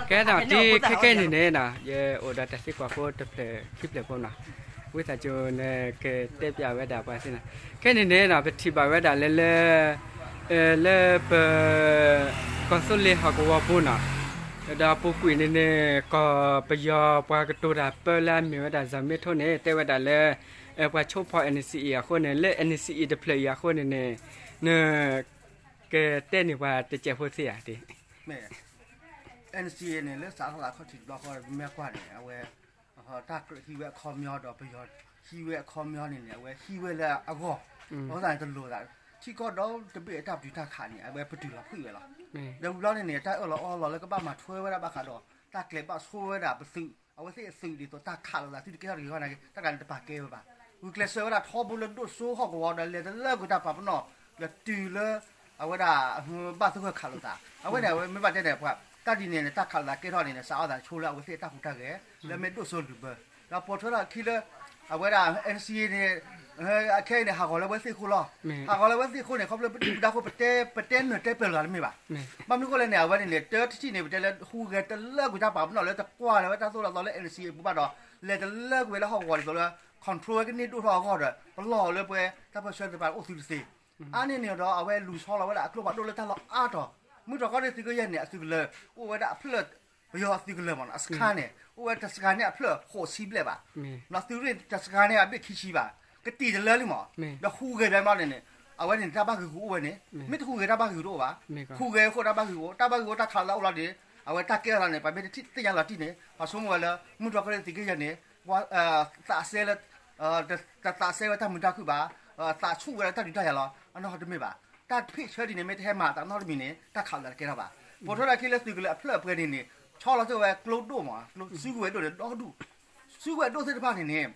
ကဲဒီး တံၤခဲကဲန့ၣ်န့ၣ်နီၤ ယအိၣ်ဒီးတၢ်သံကွၢ်ဖိတဖျၢၣ်ခံဖျၢၣ်ဖိနီၤ, ဝံသးစူၤနကတဲပျးဝဲဒၣ်ပှၤသ့နီၤ. ခဲန့ၣ်န့ၣ်နီၤ ပထံၣ်ဘၣ်ဝဲဒၣ်လၢလၢ လၢပ ကီၢ်သူလ့ၤဟီၣ်ကဝီၤပူၤနီၤ, ဒီးပူၤကွံာ်န့ၣ်န့ၣ် ကီၢ်ပယီၤပှၤကတိၤတၢ်ပၢလၢအမ့ၢ်ဝဲဒၣ်စီၤမ့ထိန့ၣ် တဲဝဲဒၣ်လၢ ပှၤဆိဖီၣ် NCA အဃိန့ၣ် လၢ NCA တဖျၢၣ်အံၤအဃိန့ၣ်န့ၣ် န ကတဲန့ၢ်ပှၤတစဲးဖိသ့ဧါတံၤ. မ့ၢ် NCA န့ၣ် လၢစးထီၣ်သးခီၣ်ထံးတဘျီဃီ ပမ့ၢ်ကွၢ်န့ၣ် အဝဲ တၢ်ကြၢးဟံးဝဲအခီပညီဒီး ပယီၤဟံးဝဲအခီပညီန့ၣ်န့ၣ် အဝဲဟံးဝဲလၢအဂီၢ်, အဃိသတးန့ၣ်တလိၤသး ထံကီၢ်ဒီတဘ့ၣ်အတၢ်ပတုာ်တၢ်ခးန့ၣ် အဝဲပတုာ်လီၤဖှံဝဲလီၤ. ဒီးဝံၤဘျီန့ၣ်န့ၣ် တၢ်အၢၣ်လီၤအီလီၤလၢကဘၣ်မၤထွဲဝဲဒၣ်ဘၣ်ဃးဒီး တၢ်ကျဲၤဘၣ်ဆိဝဲဒၣ်ပသုး အဝဲသ့ၣ်အသုးဒ်သိးတၢ်ခးလိာ်သး သုတကဲထီၣ်တဂ့ၤဃီန့ၣ် တၢ်ကျဲၤန့ၣ်တပာ်ကဲဝဲဘၣ်. ဂုာ်ကျဲးစၢးဝဲဒၣ်ထီဘိလၢဒိၣ်စိဟီၣ်ကဝီၤဒီး လဲၤတလၢကွံာ်တၢ်ပာ်ပနီၣ် ဒီးတုၤလၢ အဝဲဒၣ် ဘၣ်သဂၢၢ်ခးလိာ်သး အဝဲန့ၣ် အဝဲမ့ၢ်ဘၣ်တဲန့ၣ် ပှၤ တၢ်ဒ်န့ၣ်န့ၣ် တၢ်ခးလိာ်သးကဲထီၣ်န့ၣ်န့ၣ် စးထီၣ်သးဆိလၢအဝဲသ့ၣ်အတၢ်ဟူးတၢ်ဂဲၤ လၢမ့ၢ်ဒိၣ်စိလုၢ်ဘၢ ဒီးပိာ်ထွဲထီၣ်အခံလၢ အဝဲဒၣ် NCA န့ၣ် အခဲအံၤန့ၣ် ဟးဂီၤလၢအဝဲသ့ၣ်အဃိလီၤ. ဟးဂီၤလၢအဝဲသ့ၣ်အဃိန့ၣ် ခီဖျိပဒုၣ်ပဒါဖိ ပတဲ ပတဲနၢၤတဲပၢၤလီၤတမ့ၢ်ဘၣ်. ဘၣ်မနုၤအဃိလဲၣ်န့ၣ် အဝဲန့ၣ်န့ၣ် တၢတထံၣ်န့ၣ် ပတဲလၢဟူးဂဲၤတလၢကွံာ်တၢ်ပာ်ပနီၣ်လၢတကွၢ်လၢၤဝဲတၢ်သိၣ်တၢ်သီလၢ NCA အပူၤဘၣ်ဒီး လဲၤတလၢကွံာ်ဝဲလၢဟီၣ်ကဝီၤဒ်သိးလၢ control ဝဲကန့ၢ်ဒိၣ်ထီၣ်အဂီၢ်ဒီး ပလီၢ်လၢပှဲၤတၢ်ပၢၢ်ဆၢတဖၣ်အိၣ်သုတသ့ အါန့ၢ်န့ၣ်ဒီး အဝဲလူၤဆီလီၤဝဲဒၣ်အကျိဖးဒိၣ်လၢတၢ်လီၢ်အါတီၤ, မုၢ်တြီၢ်ကီၢ်ရ့ၣ်သုးကယဲၢ်န့ၣ် အသုးကလၢၤ အိၣ်ဝဲဒၣ်အဖျၢၣ် ပယီၤအသုးကလၢၤမ့ၢ်နီၤ အစခါန့ၣ် အိၣ်ဝဲတစခါန့ၣ်အဖျၢၣ်ဃိးဆံဘျဲၣ်ဘၣ်, သုးရ့ၣ်တစခါန့ၣ်အဘ့ၣ်ခံဆံဘၣ်, ကတံာ်တလၢလံမ့ၢ်, ဒီးဟူးဂဲၤဘၣ်မ့ၢ်န့ၣ်န့ၣ် အဝဲန့ၣ် တၢ်ဘၣ်ဂုာ်ကအိၣ်ဝဲန့ၣ် မ့ၢ်တဟူးဂဲၤတၢ်ဘၣ်ဂုာ်တအိၣ်ဘၣ်, ဟူးဂဲၤအဃိတၢ်ဘၣ်ဂုာ်အိၣ်, တၢ်ဘၣ်ဂုာ်အိၣ်တၢ်ခးလိာ်သးအိၣ်လီၤန့ၣ် အဝဲတၢ်ကဲထီၣ်သးန့ၣ် ပှၤမ့ၢ်တထံၣ်သ့ၣ်ညါလီၤတံၢ်န့ၣ် ပှၤဆိကမိၣ်ဝဲလၢ မုၢ်တြီၢ်ကီၢ်ရ့ၣ်သုးကယဲၢ်န့ၣ် သးစဲလၢ တသးစဲဝဲတၢ်မုာ်တၢ်ခုၣ်ဘၣ်, သးဆူၣ်ဝဲဒၣ်တၢ်ဒုးတၢ်ယၤလီၤ အနီၢ်တမ့ၢ်ဘၣ်. တၢ်ဖ့ၣ်ဆၢဒ်န့ၣ် မ့ၢ်တဟဲမၤသးနီတမံၤန့ၣ် တၢ်ခးလိာ်သးတကဲထီၣ်ဘၣ်. ပိာ်ထွဲထီၣ်အခံလၢသုးကလၢၤအဖျၢၣ်အပှဲၤန့ၣ်န့ၣ် ဆီလီၤသ့ၣ်ဝဲကျိဒိၣ်မ့ၢ် ကျိစုကဝဲၤဒိၣ်န့ၣ်ဒီဒူၣ်, စုကဝဲၤဒိၣ်သ့ၣ်တဖၣ်န့ၣ်န့ၣ်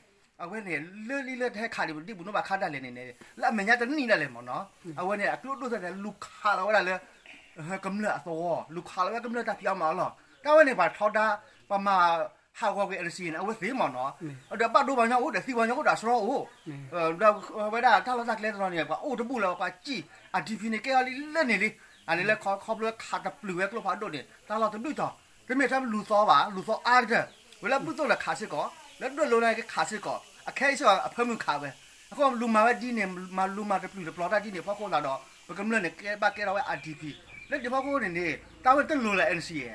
အဝဲန့ၣ် လၢလံလၢတဟဲခးဒံးပဒံးပူၤနီၣ်ဘၣ်ခါဒၣ်လဲာ်န့ၣ်န့ၣ် လၢအမဲာ်ညါတနံၣ်ဒၣ်လဲာ်မ့ၢ်နီၤ, အဝဲန့ၣ် အကျိဒိၣ်သ့ၣ်တဖၣ် လူၤခးလီၤဝဲဒၣ်လၢ ကမျၢၢ်အသဝီ, လူၤခးလီၤဝဲကမျၢၢ်တၢ်ဖံးအီၣ်မၤအီၣ်လီၤ. တၢ်ဝဲန့ၣ် ပှၤထီဒါ ပှၤမၤဟးဂီၤကွံာ် NCA န့ၣ် အဝဲသ့ၣ်မ့ၢ်နီၤ, ဒီးဘၣ်ဒိပှၤကညီအိၣ်ဒီးသံပှၤကညီအိၣ်ဒီးအစရီအိၣ်, ဒီးဝဲဒၣ်တၢ်လီၢ်တၢ်ကျဲတနီၤန့ၣ် ပှၤအိၣ်တဘူၣ်လၢၤ ပှၤစံၣ် အ DP န့ၣ် ကဲထီၣ်လံလၢန့ၣ်လံ, အန့ၣ်လၢခီဖျိခးတပျုာ်ဝဲကျိဖးဒိၣ်န့ၣ် တၢ်လီၢ်တဒူၣ်တီၤ, တမ့ၢ်ထဲလူၤသီဘၣ်, လူၤသီအါကတၢၢ်, ဝဲလၢဘုၣ်သိၣ်လၢခးစ့ၢ်ကီး, လၢဒွဲၣ်လိၤန့ၣ်ကခးစ့ၢ်ကီး, အခဲအံၤစ့ၢ်ကီးအဖၢမုၢ်ခးဝဲ, အဃိလူၤမၤဝဲဒ်န့ၣ် မၤလူၤမၤတပျုာ်တပျီၤတၢ်ဒ်န့ၣ်ဖီခိၣ်သးဒီး ပကမျၢၢ်န့ၣ် ကဲဘၣ်ကဲထီၣ်ဝဲ အ DP, လၢဒ်ဖီခိၣ်န့ၣ်န့ၣ် တၢ်ဝဲတလိၤလၢ NCA,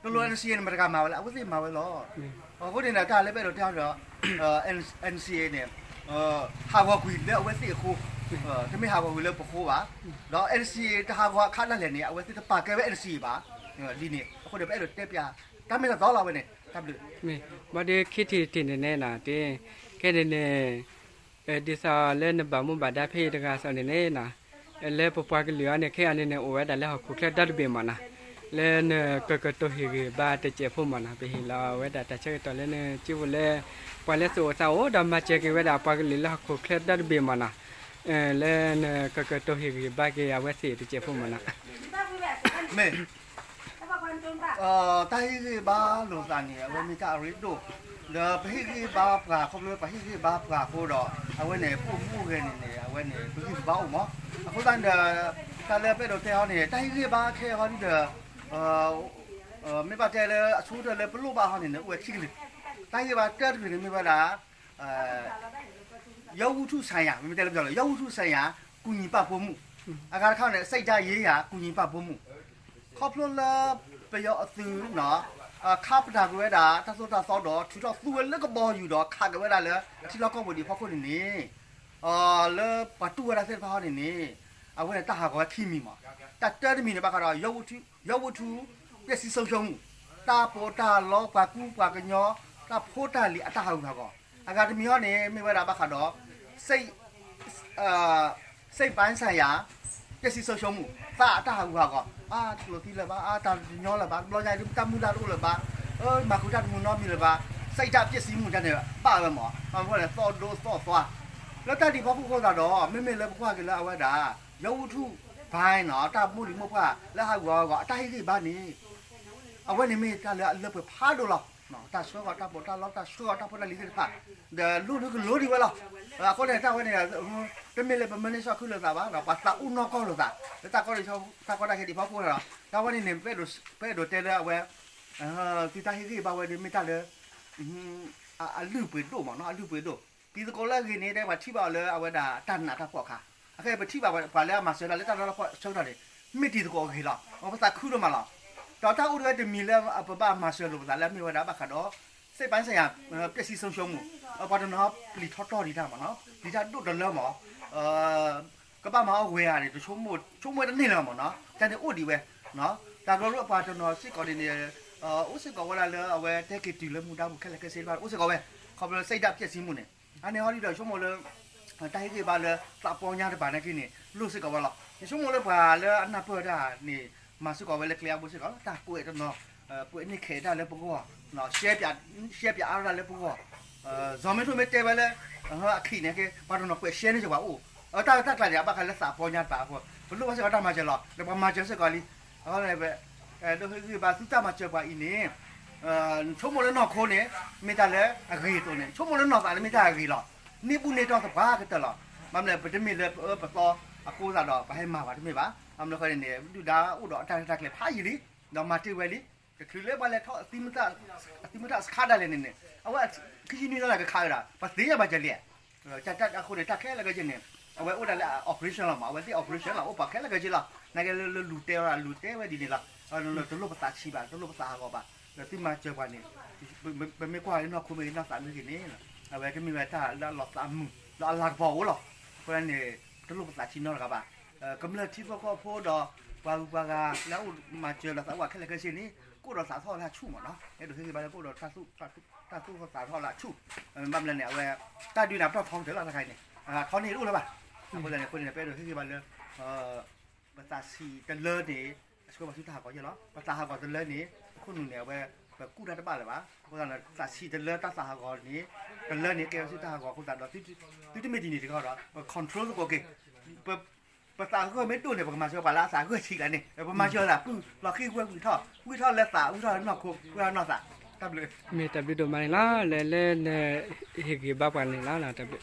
တလိၤ NCA န့ၣ် မတၤတဂၤမၤဝဲလဲၣ်, အဝဲသ့ၣ်မၤဝဲလီၤ. အဃိန့ၣ်ဒီး တၢ်လၢပအဲၣ်ဒိးတဲအီၤဒီး NCA န့ၣ် ဟးဂီၤကွံာ်လၢအဝဲသ့ၣ်အဃိ, တမ့ၢ်ဟးဂီၤကွံာ်လၢပဃိဘၣ်, ဒီး NCA တဟးဂီၤအခါဒၣ်လဲာ်န့ၣ် အဝဲသ့ၣ်တပာ်ကဲဝဲ NCA ဘၣ်, လံန့ၣ် အဃိန့ၣ် ပအဲၣ်ဒိးတဲပျး တၢ်မ့ၢ်တၢ်တီလီၤဝဲန့ၣ် တၢ်ဘျုး. ဘၣ်ဒီးခံထံၣ်တထံၣ်န့ၣ်န့ၣ် တ့ ခဲန့ၣ်န့ၣ် ဒ်သိးလၢနဘၣ်မူဘၣ်ဒါဖဲအံၤတဂၤအသိးန့ၣ်န့ၣ် လၢပပှၤကလုာ်အံၤန့ၣ် ခဲအံၤန့ၣ်န့ၣ် အိၣ်ဝဲဒၣ်လၢဟီၣ်ခိၣ်ချၢဒီတဘ့ၣ်မ့ၢ်နီၤ, လၢနကကတိၤဟ့ၣ်ဂံၢ်ဘါတစဲးဖိမ့ၢ်နီၤ, ပဟ့ၣ်လီၤဝဲဒၣ်တၢ်ဆၢကတီၢ်လၢနစုပူၤလၢ ပှၤလၢသူၣ်အိၣ်သးအိၣ်ဒီးမၤစၢၤက့ၤဝဲဒၣ်ပှၤကလုာ်လၢဟီၣ်ခိၣ်ချၢဒီတဘ့ၣ်မ့ၢ်နီၤ, လၢနကကတိၤဟ့ၣ်ဂံၢ်ဘါက့ၤအဝဲသ့ၣ်တစဲးဖိမ့ၢ်နီၤ. မ့ၢ် တၢ်ဟ့ၣ်ဂံၢ်ဘါလိာ်သးန့ၣ် အဝဲမ့ၢ်တၢ်အရ့ဒိၣ်, ဒီးပဟ့ၣ်ဂံၢ်ဘါပှၤခီဖျိ ပှၤဟ့ၣ်ဂံၢ်ဘါပှၤအဃိဒီး အဝဲန့ၣ် ပအိၣ်မူအိၣ်ဂဲၤန့ၣ်န့ၣ် အဝဲန့ၣ် ပဂံၢ်ပဘါအိၣ်မး, အဃိသတးန့ၣ်ဒီး တၢ်လၢပအဲၣ်ဒိးတဲအီၤန့ၣ် တၢ်ဟ့ၣ်ဂံၢ်ဘါခဲအံၤဟီဒုဒီး မ့ၢ်ဘၣ်တဲလၢအဆိကတၢၢ်လၢပလိၣ်ဘၣ်ဟီန့ၣ်န့ၣ် အိၣ်ဝဲခံကလုာ်, တၢ်ဟ့ၣ်ဂံၢ်ဘါတၢတကလုာ်န့ၣ်မ့ၢ်ဝဲဒၣ် ရုပ်ဝတ္ထုဆိုင်ရာ မ့မ့ၢ်တဲလၢပယီၤလၢ ရုပ်ဝတ္ထုဆိုင်ရာ ကူညီပံ့ပိုးမှု, အဂၤတခါန့ၣ် စိတ်ဓာတ်ရေးရာ ကူညီပံ့ပိုးမှု, ခီဖျိလၢပယီၤအသုးန့ၣ် ခါပတာ်ကွံာ်ဝဲဒၣ် တၢ်သိၣ်တၢ်သီဒီး ထုးထီၣ်သူဝဲလၢကဘီယူၤဒီး ခးက့ၤဝဲဒၣ်လၢအထံလီၢ်ကီၢ်ပူၤဒံးအဖီခိၣ်န့ၣ်န့ၣ် လၢပှၤတူၢ်ဝဲဒၣ်သ့ၣ်တဖၣ်ဟီန့ၣ်န့ၣ် အဝဲန့ၣ်တၢ်ဟးဂီၤဝဲခံမံၤမး, တၢ်တၢတမံၤန့ၣ် ဘၣ်ဃးဒီး ရုပ်ဝတ္ထု ရုပ်ဝတ္ထု ပျက်စီးဆုံးရှုံးမှု, တၢ်ပီးတၢ်လီပှၤကူပှၤကညီ တၢ်ဖိတၢ်လံၤအတၢ်ဟးဂူာ်ဟးဂီၤ, အဂၤတမံၤဟီန့ၣ် မ့ၢ်ဝဲဒၣ်ဘၣ်ဃးဒီး စိတ်ပိုင်းဆိုင်ရာ ပျက်စီးဆုံးရှုံးမှု, သးအတၢ်ဟးဂူာ်ဟးဂီၤ, အါ တလိၤသံလၢၤဘၣ်, အါ တၢ်တညီလၢၤဘၣ်, တဘျီညါအံၤ တၢ်မုၢ်လၢ်တအိၣ်လၢၤဘၣ်, မၤဃုာ်တၢ်တမုာ်နီတမံၤလၢၤဘၣ်, စိတ်ဓာတ်ပျက်စီးမှု တၢ်န့ၣ် ဘၣ်ဝဲမး, အဝဲန့ၣ်သီၣ်ဒိသီၣ်သွါ, လၢတၢ်ဒ်အံၤအဖီခိၣ်အဃိသတးဒီး မ့မ့ၢ်လၢပကွၢ်က့ၤလၢအဝဲဒၣ် ရုပ်ဝတ္ထုပိုင်း တၢ်မိၢ်လံၤမိၢ်ပှၢ်လၢဟးဂူာ်ဟးဂီၤ အတၢ်ဟ့ၣ်ဂံၢ်ဘါန့ၣ် အဝဲန့ၣ်မ့ၢ်တၢ်လၢအလၢပှဲၤဖးဒိၣ်လီၤ. တၢ်ဆှၢဂီၤတၢ်ပီးတၢ်လီ တၢ်ဆှၢဂီၤတၢ်ဖိတၢ်လံၤသ့ၣ်တဖၣ် ဒီးလိၣ်ဒုကလိဒံးဝဲလီၤ. အဃိန့ၣ် တၢ်ဝဲန့ၣ် တမ့ၢ်လၢပမၢန့ၢ်ဆီၣ်ခုလိာ်သးဘၣ်ဒီး ပှၤသးအိၣ်နီၢ်ကီၢ်လိာ်သး လၢတၢ်ကီတၢ်ခဲဒ်အံၤအဖီခိၣ်လီၤ. တၢ်ဝဲန့ၣ်န့ၣ် ပအဲၣ်ဒိးတဲလၢအဝဲ သုတၢ်ဟ့ၣ်ဂံၢ်ဘါဝဲဒီးမ့ၢ်တၢ်လၢ အလုၢ်အပှ့ၤဒိၣ်မးနီၤ, အလုၢ်အပှ့ၤဒိၣ်. တံၤသကိးလၢအဂ့ၤန့ၣ် တဲပှၤထံၣ်ဘၣ်အီၤလၢအဝဲဒၣ်တၢ်နးတၢ်ဖှီၣ်အခါ, အခဲအံၤပထံၣ်ဘၣ်ပှၤလၢအမၤစၢၤတၢ်လၢတၢ်နးတၢ်ဖှီၣ်ဆၢကတီၢ်န့ၣ် မ့ၢ်တံၤသကိးအဂ့ၤလီၤ. ပသးခုဒိၣ်မးလီၤ. ဒီးတၢ်အိၣ်ဒၣ်ဝဲတမံၤလၢပဘၣ်မၤစၢၤလိာ်ပသးလၢအမ့ၢ်ဝဲဒၣ်ဘၣ်ဃးဒီး စိတ်ပိုင်းဆိုင်ရာ ပျက်စီးဆုံးရှုံးမှု ပှၤတနီၤပျံၤထီၣ်တီၢ်ဒံးတၢ်မးနီၤ, ပျံၤတၢ်ဒိၣ်တလၢမး ကဘၣ်မၤအီၣ်ဝဲဧါန့ၣ် တဆိကမိၣ် ဆိကမိၣ်ဝဲတန့ၢ်လၢၤမးနီၤ, တၢ်န့ၣ်အိၣ်ဒံးဝဲ. တၢ်ကရၢကရိပှၤတနီၤစ့ၢ်ကီးန့ၣ်န့ၣ် အိၣ်စ့ၢ်ကီးဝဲဒၣ်လၢအဝဲတဲက့ၤတုၤလၢမူဒါပူၤခဲလၢာ်ခဲဆ့တဖၣ် အိၣ်စ့ၢ်ကီးဝဲ, ခီဖျိလၢ စိတ်ဓာတ်ပျက်စီးမှုန့ၣ် အန့ၣ်ဟီဒ်ဒီးဆိကမိၣ်လၢ တၢ်ဟ့ၣ်ဂံၢ်ဘါလၢသးပီညါတပၤနာ်က့န့ၣ် လိၣ်စ့ၢ်ကီးဝဲလီၤ. ယဆိကမိၣ်လၢပှၤလၢအနၢ်ပၢၢ်တၢ်န့ၣ် မၤစ့ၢ်ကီးဝဲလၢကျဲအဘိစ့ၢ်ကီး တၢ်ကွဲးတနီၤ ကွဲးန့ၢ်ခဲးတၢ်လၢပဂီၢ် ရှဲပၠးအါတၢ်လၢပဂီၢ် စီၤမ့ၢ်ထိၣ်မ့ၢ်တဲဝဲလၢ အခံးန့ၣ်က့ ပှၤတနီၤကွဲးရှဲန့ၢ်စ့ၢ်ကီးအိၣ်, အတၢ်တၢ်ကျါန့ၣ် အဘၣ်ဃးလၢသးပီညါတပၤအဃိ ပလိၣ်ဘၣ်စ့ၢ်ကီးတၢ်မၤစၢၤလီၤ. ဒီးပှၤမၤစၢၤစ့ၢ်ကီးလံ အဃိန့ၣ် ဒိးဟ့ၣ်ဂံၢ်ဘါသုတၢ်မၤစၢၤပှၤအံၤန့ၣ် ဆိကမိၣ်လၢနီၢ်ခိန့ၣ် မ့ၢ်တၢ်လၢအဂ့ၤအသိးန့ၣ် ဆိကမိၣ်လၢနီၢ်သးန့ၣ်မ့ၢ်တၢ်အဂ့ၤလီၤ. န့ၢ်ဘူၣ်န့ၢ်တီၢ်သပှၢ်ကတၢၢ်လီၤ. ဘၣ်မနုၤလဲၣ် ပတမ့ၢ်လၢပအၢပသီအဃိသတးဒီး ပဟဲမၤဘၣ်တမ့ၢ်ဘၣ်. ဘၣ်မနုၤအဃိန့ၣ်န့ၣ် ဒုၣ်ဒါအိၣ်ဒီးအတၢ်ရဲၣ်တၢ်ကျဲၤဖးယံာ်လံ ဒီးမၤတ့ၢ်ဝဲလံ. တချုးလၢပှၤလဲၤထီၣ် အသုးမုၢ်သံၣ်စခါဒၣ်လဲာ်န့ၣ်န့ၣ် အဝဲခံဆံနွံသီန့ၣ်ကခးဝဲဒၣ် ပှၤသ့ၣ်ညါဘၣ်ကလဲာ် တၢ်တၢ်အဃိန့ၣ် တၢ်ခဲလၢာ်ခဲဆ့န့ၣ် အဝဲအိၣ်ဒၣ်လၢ operation လီၤမး အဝဲသ့ၣ် operation လီၤ အိၣ်ပှၤခဲလၢာ်ခဲဆ့လီၤ. နာ်က့လၢလူၤတဲဝဲဒၣ် လူၤတဲဝဲဒ်န့ၣ်လီၤ. တလိၣ်ပသးဆံးဘၣ် တလိၣ်ပသးဟးဂီၤဘၣ်. ဒီးသုမၤစၢၤပှၤန့ၣ် ပမ့ၢ်ကွၢ်လၢနီၢ်ခိမ့ၢ်ဂ့ၤနီၢ်သးမ့ၢ်ဂ့ၤန့ၣ် အဝဲကမ့ၢ်ဝဲတၢ်လၢအလီၤသးမုာ် လၢအလၤကပီၤအိၣ်လီၤ. အဃိန့ၣ် တလိၣ်ပသးဆံးနီတဂၤဘၣ်. ကမျၢၢ်ထံဖိကီၢ်ဖိဒီး ပှၤဂုၤပှၤဂၤလၢအအိၣ်မၤစၢၤဒီးသးအိၣ်ခဲလၢာ်ခဲဆ့န့ၣ် ကအိၣ်ဒီးသးထီၣ်လၢအဆူၣ်မးနီၤ. အဲၣ်ဒိးဟ့ၣ်ဂံၢ်ဘါလၢကအိၣ်ဒီး တၢ်သူၣ်သးထီၣ်လၢအဆူၣ်. ဘၣ်မနုၤလဲၣ်န့ၣ် အဝဲ တၢ်ဒုးန့ၣ် အပတီၢ်ထီကတၢၢ်လီၤတခါအံၤန့ၣ် ထီန့ၢ်တအိၣ်လၢၤဘၣ်. အဃိသတးန့ၣ် အဃိန့ၣ် ပအဲၣ်ဒိးဟ့ၣ်ဂံၢ်ဘါလၢ ပသးဆံးတလၢန့ၣ် အဆှၢပှၤဆူတၢ်ဟးဂီၤယဲလီၤ. ပသးဟးဂီၤတလၢန့ၣ် အခိၣ်နူာ်န့ၣ် အဝဲ ပကူၣ်တၢ်တဘၣ်လၢၤဘၣ်. အဃိသတးန့ၣ် သးဆံးတလၢတၢ်သးဟးဂီၤန့ၣ် တလၢန့ၣ်ကဲဝဲဆူတၢ်ဟးဂီၤအဃိသတးဒီး သုတမ့ၢ်ဒ်န့ၣ်တခီဒီး ပ control သကိးက့ၤ ပသးဂၢၢ်မ့ၢ်ဒိၣ်န့ၣ် ပကမၤစၢၤပှၤလၢအသးဂၢၢ်ဆံးကျါန့ၣ် ပမၤစၢၤသးပုၢ်လီၤဃံၢ်ဝဲဝံၤထီၣ် ဝံၤထီၣ်လၢသး ဝံၤထီၣ်လၢနီၢ်ခိ ဝံၤထီၣ်နီၢ်သး တၢ်ဘျုး မ့ၢ်တၢ်ဘျုးဒိၣ်မးန့ၣ်လီၤ လၢလၢနဟ့ၣ်ဂံၢ်ဘါပှၤန့ၣ်လီၤ တၢ်ဘျုး